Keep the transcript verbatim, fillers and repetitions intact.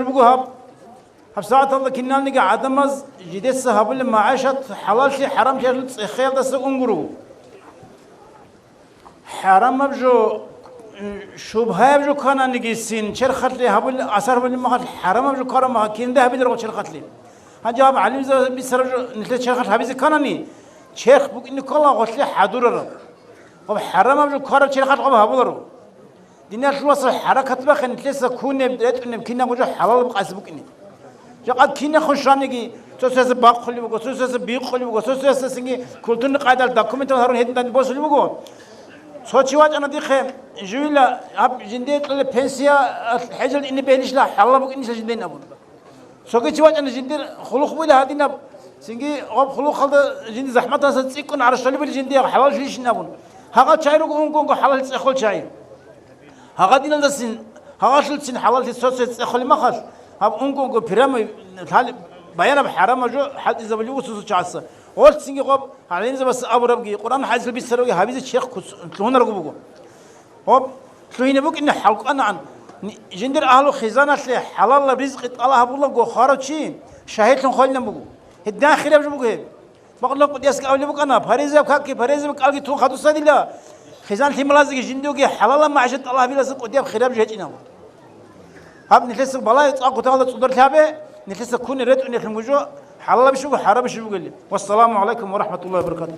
Буго гьаб, гьаб сагӀаталда киналниги гӀадамаз жидеца гьабулеб магӀишат хӀалаллъи хӀарамлъиялъул цӀехеялдаса унгуро. ХӀарамаб жо, шубгьаяб жо ккананиги син, черхалъе гьабулеб, асар гьабулеб махалъ, хӀарамаб жо ккараб махалъ, кинда гьабиларго черхалъе. Гьанже гьаб гӀалимзабаз бицараб жо, нилъер черхалъ гьабизе кканани, черх букӀине ккола гъолъе хӀадурараб. Гьаб хӀарамаб жо ккараб черхалъ гьаб гьабуларо. Диналъул вацал, хӀаракат бахъе, нилъеца кунеб, ретӀунеб кинабго жо хӀалалаб къайса букӀине. Жакъа кинахун щваниги, цо-цоясда бахъулеб буго, цо-цоясда бикъулеб буго, цо-цоясда цинги культурный къайдалъ документал гьарун гьедин данде босулеб буго. Цо чи вачӀана дихъе, живила гьаб жиндие кьолеб пенсия, хӀежалде ине бегьилищила, хӀалалаб букӀинищила жиндиен абун. Цоги чи вачӀана жиндир хъулухъ бугила гьадинаб, цинги гъаб хъулухъалда жинди захӀматалдаса цӀикӀкӀун гӀарш толебали жиндиего хӀалаллъилищин абун. Гьагъал чагӀи руго унго-унго хӀалаллъи цӀехол чагӀи. Гьагъадиналдасин, гьагъалъулцин хӀалаллъи цо-цо цӀехолеб махалъ, гьаб унго-унго прямой лъали-, баянаб хӀарамаб жо хӀалтӀизабулеб буго цо-цо чагӀаца. Гъорцинги гъаб гӀалимзабаз абурабги, Къуръан хӀадисал бицарабги гьабизе черх куц-, лъугьунарго буго. Гьоб, лъугьине букӀине хӀалкӀанагӀан, ни-, жиндир агьлу хизаналъе хӀалалаб ризкъи тӀалаб гьабулаго хварав чи шагьидлъун хвалилан буго. Гьедин хираб жо буго гьеб. Бакъулаб кӀудиясги абулеб букӀана, паризаб какги, паризаб кӀалги тун хадусадила, хизан лъималазеги жиндиеги хӀалалаб магӀишат тӀалаб гьабиласе кӀудияб хираб жо гьечӀинаб. Гьаб нилъеца балай цӀакъ гуталда цӀудар лъабе, нилъеца куне ретӀунелъун гужо, хӀалалабищ буго, хӀарамищ бугели. Вассаламу гӀалайкум ва рахӀматуллагьи ва баракатугь.